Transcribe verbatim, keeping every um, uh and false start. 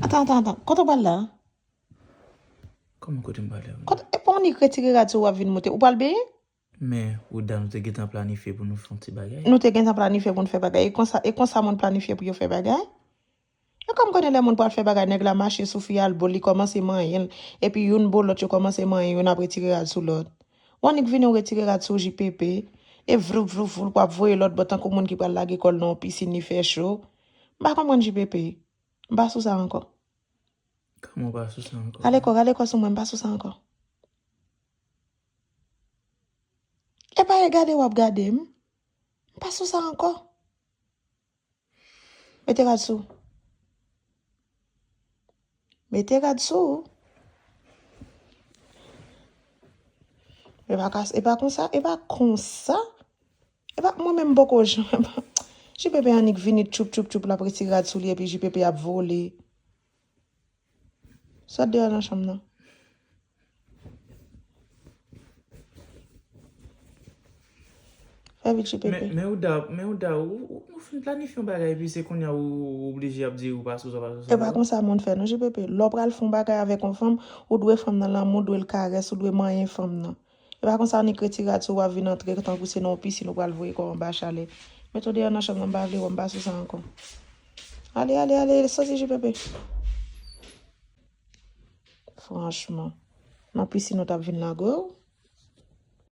Atan, atan, atan. Kote w pral la? Kòman kote m pral la? Kote, e pa w annik retire rad sou w ap vin moute. Ou pral benyen? Men, Ouda, nou te gentan planifye pou nou fè yon ti bagay. Nou te gentan planifye pou nou fè bagay. E konsa, e konsa moun planifye pou yo fè bagay? E kòm konnen lè moun pral fè bagay, nèg la mache sou fi a, l bo l, li kòmanse manyen l. Epi youn bo lòt, yo kòmanse manyen, youn ap retire rad sou lòt. W annik vini w retire rad sou J P P. E vloup, vloup, vloup, w ap voye lòt bò tankou moun ki pral lage kò l nan yon pisin, li fè cho. M pa konprann J P P. M pa sou sa ankò. Kòman w pa sou sa ankò? Rale kò, rale kò sou mwen, m pa sou sa ankò. E pa e gade w ap gade m. M pa sou sa ankò. Mete rad sou. Mete rad sou. E pa kas, e pa konsa, e pa konsa. E pa, mwen menm m poko jan, J P P annik vini tchoup, tchoup, tchoup, l ap retire rad sou li, epi J P P ap vole. Sot deyò nan chanm nan. Fè vit, J P P. Men, men Ouda, men Ouda, ou, ou, ou fin planifye yon bagay, epi se kounye a ou, ou oblije ap di ou pa sou sa, pa sou sa. E pa konsa moun fè, non, J P P. Lè w pral fè yon bagay avèk yon fanm, ou dwe fanm nan lanmou, ou dwe l karès, ou dwe manyen fanm nan. E pa konsa, annik retire rad sou w ap vin antre tankou se nan yon pisin ou pral voye kò w anba chalè. Mete w deyò nan chanm nan, m pa vle wè w, m pa sou sa ankò. Ale, ale, ale, soti, J P P. Franchman. Nan pisin ou t ap vin lage w?